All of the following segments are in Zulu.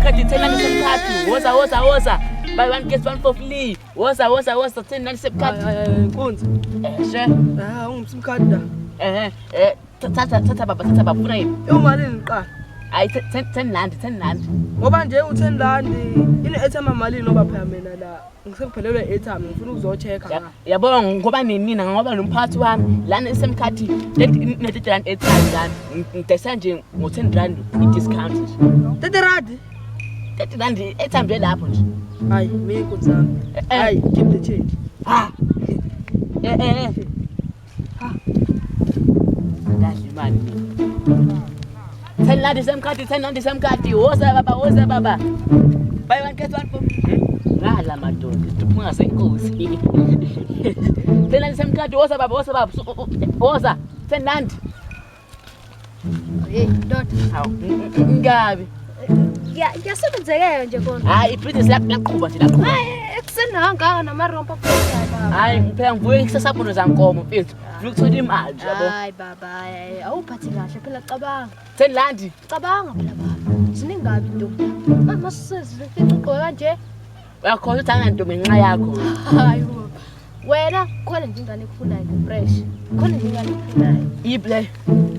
Semcard, 10 rand Semcard. Woza, woza, woza. Buy one get one for free. Woza, woza, woza, 10 rand Semcard. Nkunzi. Eh, she. Ah, ungisimkhadi la. Eh, eh, thatha, thatha baba, thatha baba, ufuna yini? Iwumalini qala? Hayi, 10 rand, 10 rand. Ngoba nje u-10 rand ine-airtime malini ngoba phela mina la ngisengiphelelwe i-airtime ngifuna ukuzo-check-a nga. Yabona ngoba ninina ngoba nomphathi wami lana isemkhathi ne-30 rand airtime lana. Ngidayisa nje ngo-10 rand i-discount nje. 30 rand? 30 rand airtime nje lapho nje. Hayi, mina inkunzi yami. Eh, eh. Hayi, keep the change. Ha. Eh eh eh. Ha. Ngadla imali mina. 10 rand semkhathi, 10 rand semkhathi. Woza baba, woza baba. Buy one get one for free. Ngala madoda, siphunga senkosi. 10 rand semkhathi, woza baba, woza baba. Woza 10 rand. Hey ndoda. Hawu, ngabi. Kuyasebenzekeka nje kona. Hayi, ibhizinisi laqhuba nje, laqhuba. Hayi, ekuseni kangaka namarompo aphezulu baba. Hayi, phela ngivuke ngisesabono zankomo mfethu. Ngifuna ukuthola imali nje yabo. Hayi baba, hayi, awuphathi kahle phela cabanga. 10 rand. Cabanga phela baba. Ziningi kabi ntombi. Mama sizifica ugqoke kanje. Uyakhohlwa ukuthi angantombi ngenxa yakho. Hayi baba. Wena khona nje ingane ekufunayo fresh. Khona nje ingane ekufunayo. Iphi le?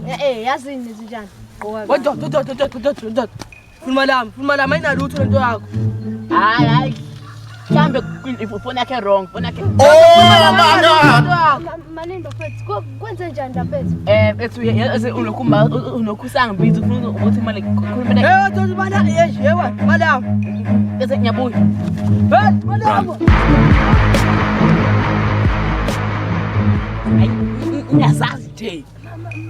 Eh eh yazini zinjani? Gqoka. Wendoda, ndoda, ndoda, ndoda, ndoda. Funa imali yami, funa imali yami ayinalutho lento yakho. Hayi, hayi. Mhlambe ifoni yakhe wrong, ifoni yakhe. Oh my God! Malini bafethu? Kwenze njani bafethu? Eh, ethu yazi unokhumba unokhusangibiza ufuna ukuthi imali khuluma naye. Hey, ndoda, imali yami, yesh, yewa, imali yami. Bese ngiyabuya. Hey, imali yami. Hayi, ngiyazazi nje.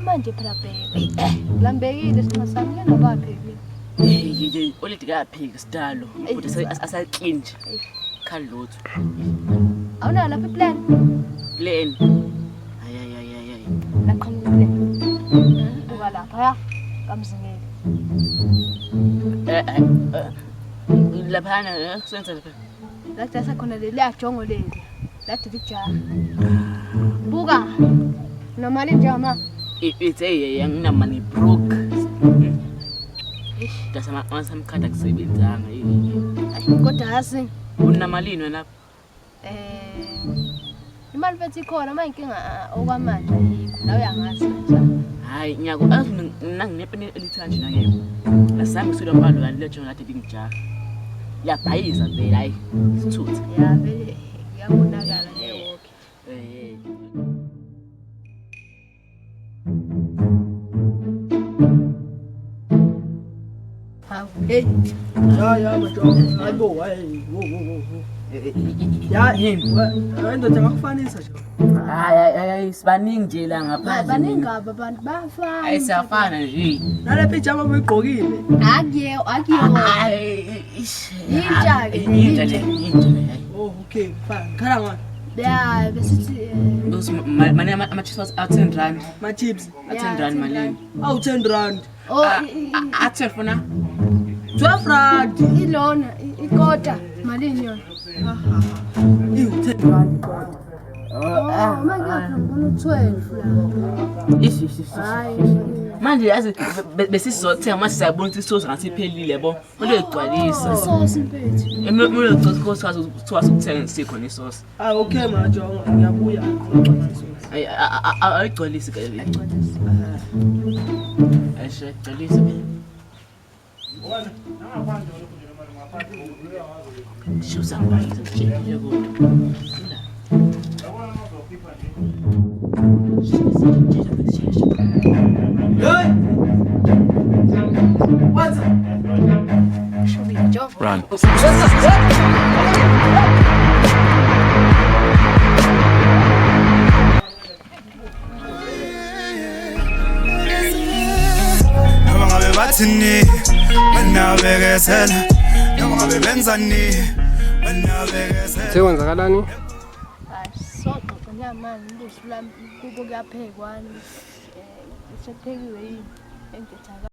Manje phela bheka. Lambekile isinqa sami nginabaphi mina. Hey, hey, hey, oledi kayaphika sidalo. Futhi asaclean nje. Khali lutho. Awunayo lapha iplan? Plan. Hayi, hayi, hayi, hayi, hayi. Laqhamuka iplan. Buka lapha ya. Kamzingeli. Eh, eh, eh, laphana senza lapha. La kudayisa khona leli ajongo leli. La dilijaha. Buka. Nomali njengama. Ithe hey, anginamali broke. Eish, dasama masamkhada kusebenzanga. Kodwa yazi Unamalini wena? Imali mfethu ikhona uma inkinga okwamanje ayikho. Nawe uyangazi kanjani. Hayi, ngiyako azi mina nginepeni elithanda nje nake. Asami kusula mpalo kanti lejo ngathi lingijaha. Liyabhayiza vele hayi sithutha. Ya vele kuyabonakala nje wonke. Eh. Hawu, hey. Ya, ya, madoda. Hayi bo, hayi, wo, wo, wo, wo. Ya, Yini? hayi ndoda ngakufanisa nje. Hayi hayi hayi sibaningi nje la ngaphandle. Baningi kabi abantu bayafana. Hayi siyafana nje. Nale pyjama obuyigqokile. Akuye, akuye. Hayi ish. Intsha ke, Intsha le, intsha le. hayi. Oh, okay, fine. Khala ngani? Ya besithi Those mane ama chips a 10 rand. Ma chips. A 10 rand malini. Awu 10 rand. oh A 12 funa. 12 rand. ilona ikota malini yona? Iwu 10 rand kodwa. Oh, manje ngiyafuna u12 la. Ish ish ish. Hayi. Manje yazi besizothenga manje siyabona ukuthi isosi ngathi iphelile yabo. Kumele uyigcwalise. Isosi mfethu. Kumele uyigcwalise ukwazi ukuthenga sikho nesosi. Ah, okay majongo, ngiyabuya. Ayi ayigcwalise ke le. Ayishe gcwalise. Shusa ngibayise ngitshelile kodwa. Hey! What's up? Shubile jo. Run. Noma ngabe bathini wena bekezela, noma ngabe benzani wena bekezela. Uthe kwenzakalani? Hayi soxoxa njengamanje umbuso lami kubo kuyaphekwa. Eh, sekuphekiwe yini engithaka.